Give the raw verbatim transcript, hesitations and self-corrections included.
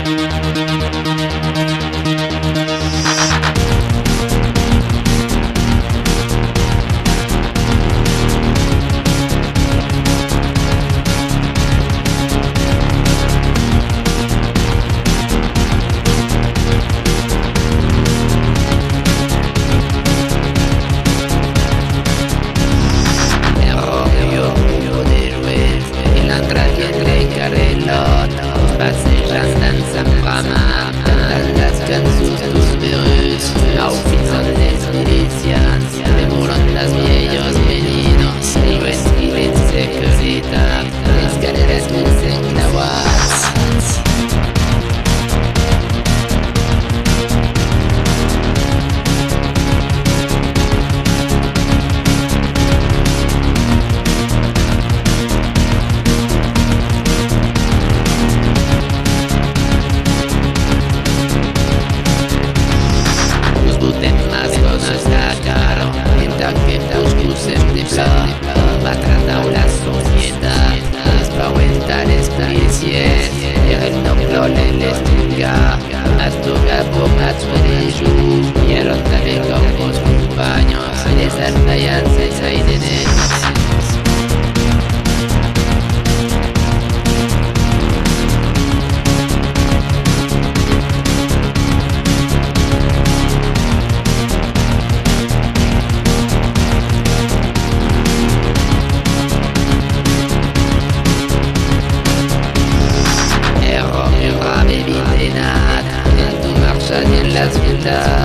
Èra ua popa de luènh, e l'entrarièr de carrelòt, passejant dens sa brama, cantant las cançons deus beruts, aufisant les milicians, demoran las vielhas meninas, luènh que l'insecuritat, les carrèras mens enclavats. Vos botem mas bonas la cara, entà que vos cossem de plan, batra dau la societat, espauentar les policièrs, e rennoblar l'estringa, mas toca boca tuei les jorns, e alòr tanben cau vos companhas, les artalhants e sai de nens. Èra un brave vitenat, en tot marchar dens las villas,